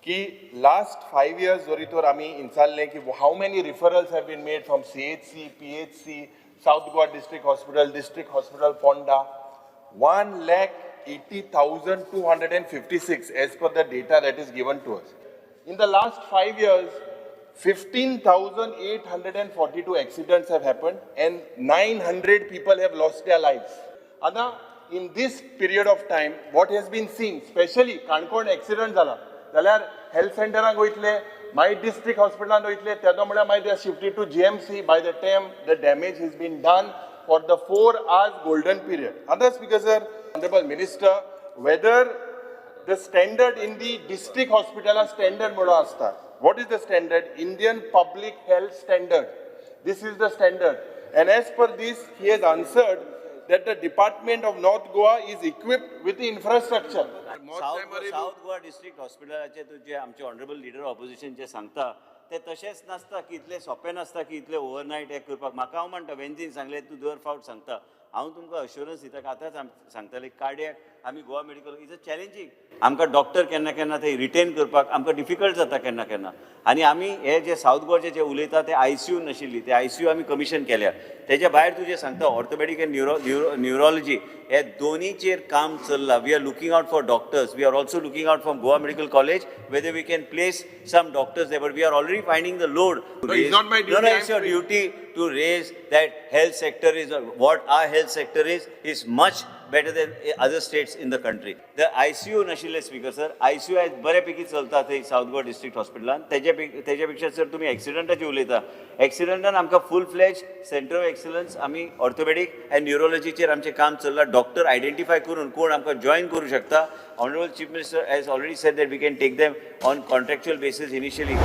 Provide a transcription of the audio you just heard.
की last 5 years जरी तर आमी विचारलें की how many referrals have been made from CHC, PHC, South Goa District Hospital, District Hospital Ponda, 1,80,256 as per the data that is given to us. In the last 5 years, 15,842 accidents have happened and 900 people have lost their lives. आता in this period of time, what has been seen, especially Canacona accident जाला जाल्यार health सेंटराक वयतले, मागीर district हॉस्पिटलान वयतले, तेदो म्हळ्यार मागीर they shifted to GMC. By the time the damage has been done for the 4 hours golden period. Other Speaker sir, Honorable Minister, whether the standard in the district hospital standard म्हणून असता. What is the standard? Indian Public Health Standard. This is the standard. And as per this, he has answered that the Department of North Goa is equipped with the infrastructure. South Goa district हॉस्पिटलाचे तुजे आमचे honourable leader opposition जे सांगता ते तशेंच नासता की इतलें सोंपें नासता की इतलें ओवरनायट हें करपाक. म्हाका हांव म्हणटा, वेंझीन सांगलें, तूं दर फावट सांगता. हांव तुमकां अश्युरन्स दिता की आतांच सांगताले, कार्डियक आमी Goa Medical is a challenging. आमकां डॉक्टर केन्ना केन्ना ते रिटेन करपाक आमकां डिफिकल्ट जाता केन्ना केन्ना. आनी आमी हे जे सावथ गोवाचे जे उलयता ते आयसीयू नाशिल्ली, ते आयसीयू आमी कमिशन केल्या. तेज्या भायर तुजें सांगता, ऑर्थोपेडीक एंड न्युरोलॉजी हे दोनीचेर काम चल्लां. We are looking out for doctors. We are also looking out from Goa Medical College whether we can place some doctors there, but we are already finding the load. No, it's not my duty. No, I'm it's your free. Duty to raise that health sector is what our health sector is much better than other states in the country. The ICU नाशिल्ले speaker sir, ICU आयज बऱ्यापैकी चलता थंय south Goa district हॉस्पिटलान. तेज्या पेक्षा sir, तुमी एक्सिडंटाची उलयता, एक्सिडंटान आमकां full fledge center of excellence आमी ऑर्थोपेडीक अँड न्युरोलॉजीचेर आमचें काम चल्लां. डॉक्टर आयडेंटिफाय करून कोण आमकां जॉयन करूं शकता. Honorable Chief Minister has already said that we can take them on contractual basis initially.